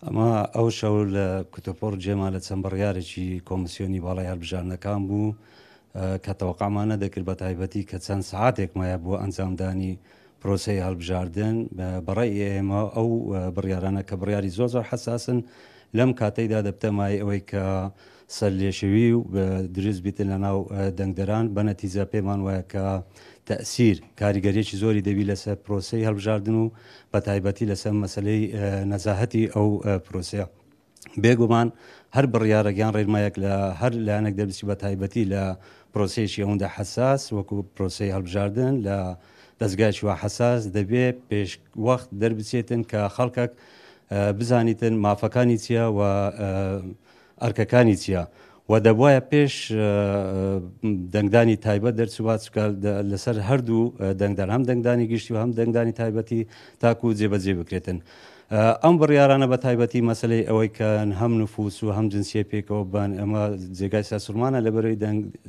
ئەمە ئەو شەو لە کوتوپڕ جێمان لە چەند بڕیارێکی کۆمسیۆنی باڵای هەڵبژاردنەکان بوو کە تەوەقعمان نەدەکرد بە تایبەتی کە چەند سەعاتێک مایە بۆ ئەنجامدانی پرۆسەی هەڵبژاردن. بەڕای ئێمە ئەو بڕیارانە کە بڕیاری زۆر زۆر حەساسن لەم کاتەیدا دەبتە مایەی ئەوەی کە سەرلێشێوی و دروست بیتن لە ناو دەنگدەران، بە نەتیجە پێمان وایە کە تەئسیر، کاریگەریەکی زۆری دەبی لەسەر پرۆسەی هەڵبژاردن و بە تایبەتی لەسەر مەسەلەی نەزاهەتی ئەو پرۆسەیە. بێگومان هەر بڕیارێک یان ڕێنمایەک لە هەر لایەنێک دەربچی بە تایبەتی لە پرۆسەیەکی ئەوەندە حەساس وەکو پرۆسەی هەڵبژاردن لە دەزگایەکی وا حەساس دەبێ پێش وەخت دەربچێتن کە خەڵکەک بزانیتن مافەکانی چییە و ئەرکەکانی چییە و دەبوایە پێش دەنگدانی تایبەت دەرچووبا چونکە لەسەر هەردوو دەنگدان هەم دەنگدانی گشتی و هەم دەنگدانی تایبەتی تاکو جێبەجێ بکرێتن. ئەم بڕیارانە بە تایبەتی مەسەلەی ئەوەی کە هەم نفوس و هەم جنسیە پێکەوە بن ئەمە جێگای سەرسوڕمانە لەبەرەوەی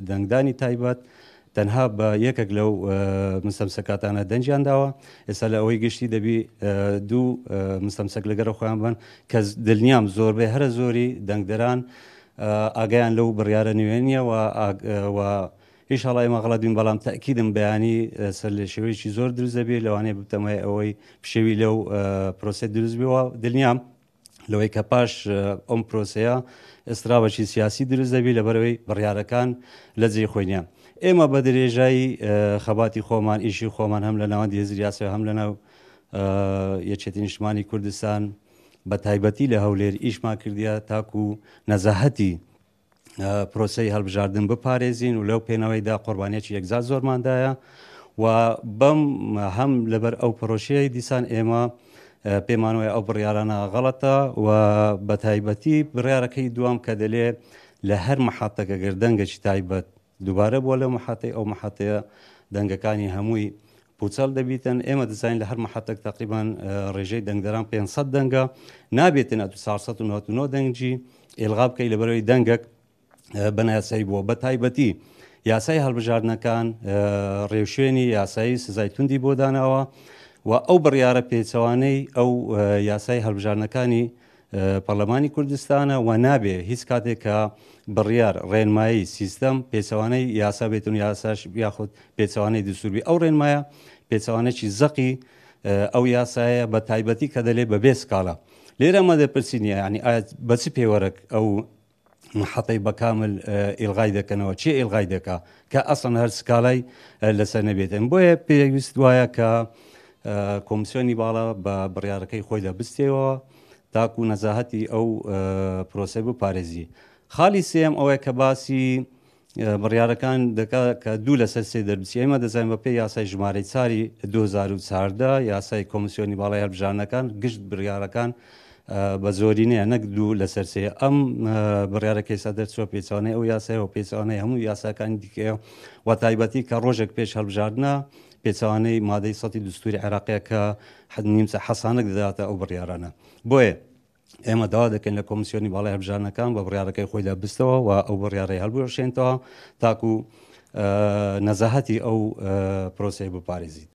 دەنگدانی تایبەت تەنها بە یەکێک لەو مستەمسەکاتانە دەنگیان داوە، ئێستا لە ئەوەی گشتی دەبی دوو مستەمسەک لەگەرە خۆیان بن کە دلنیام زۆربەی هەرە زۆری دەنگدەران ئاگایان لەو بڕیارە نوێ نییە و ئیشاڵا ئێمە غەڵەت بین بەڵام تەئکیدم بەیانی سەرلێشێوەیەکی زۆر دروست دەبێ لەوانەیە ببتە مایەی ئەوەی پشێوی لەو پرۆسەیە دروست بێ و دلنیام لەوەی کە پاش ئەم پرۆسەیە ئستراوەکی سیاسی دروست دەبی لەبەرەوەی بڕیارەکان لە جێی خۆی نییە. ئێمە بە درێژایی خەباتی خۆمان ئیشی خۆمان هەم لە ناوەندی هزری یاسای هەم لە ناو یەکێتی نیشتمانی کوردستان بە تایبەتی لە هەولێر ئیشمان کردیە تاکو نەزاهەتی پرۆسەی هەڵبژاردن بپارێزین و لەو پێناوەیدا قوربانیەکی یەکجار زۆرماندایە و بەم هەم لەبەر ئەو پرۆشەیە دیسان ئێمە پێمان وایە ئەو بڕیارانە غەڵەتە و بە تایبەتی بڕیارەکەی دوام کە دەلێ لە هەر محەتەکە گەر دەنگێکی تایبەت دووبارە بووە لەو محەتەی ئەو محەتەیە دەنگەکانی هەمووی پوچەڵ دەبیتن ئێمە دەزانین لە هەر محەتەک تقریبان ڕێژەی دەنگدەران 500 دەنگە نابێتن ئەتو 499 دەنگی ئیلغا بکەی لەبەرەوەی دەنگەک بەنایاسایی بووە بە تایبەتی یاسای هەڵبژاردنەکان ڕێوشوێنی یاسایی سزای توندی بۆ داناوە و ئەو بڕیارە پێچەوانەی ئەو یاسای هەڵبژاردنەکانی پەرلەمانی کوردستانە و نابێ هیچ کاتێک کە بڕیار ڕێنمایی سیستەم پێچەوانەی یاسا بێتن یاساش یاخود پێچەوانەی دەستوور بی ئەو ڕێنمایە پێچەوانەکی زەقی ئەو یاسایە بە تایبەتی کە دەلێ بەبێ سکاڵا لێرە ئەمە دەپرسین یعنی ئایا بە چ پێوەرەک ئەو محەتەی بە کامل ئیلغای دەکەنەوە چێ ئیلغای دەکا کە ئەسڵەن هەر سکاڵای لەسەر نەبێتن بۆیە پێویست وایە کە کۆمسیۆنی باڵا بە بڕیارەکەی خۆیدا بستێەوە تاکو نەزاهەتی ئەو پرۆسەی بپارێزی خاڵی سێم ئەوەیە کە باسی بڕیارەکان دەکا کە دوو لەسەر سێ دەربچی ئێمە دەزانین بە پێی یاسای ژمارەی چاری 2014 یاسای کۆمسیۆنی باڵای هەڵبژاردنەکان گشت بڕیارەکان بە زۆرینەیە نەک دوو لەسەر سێ ئەم بڕیارە کە ئێستا دەرچووە پێچەوانەی ئەو یاسایە و پێچەوانەی هەموو یاساکانی دیکەیە و تایبەتی کە ڕۆژێک پێش هەڵبژاردنە پێچەوانەی مادەی سەتی دستوری عێراقیە کە نیمچە حەسانەک دەداتە ئەو بڕیارانە بۆیە ئێمە داوا دەکەین لە کۆمسیۆنی باڵای هەڵبژاردنەکان بە بڕیارەکەی خۆیدا بستەوە و ئەو بڕیارەی هەڵبوەشێنتەوە تاکو نەزاهەتی ئەو پرۆسەیە بپارێزیت.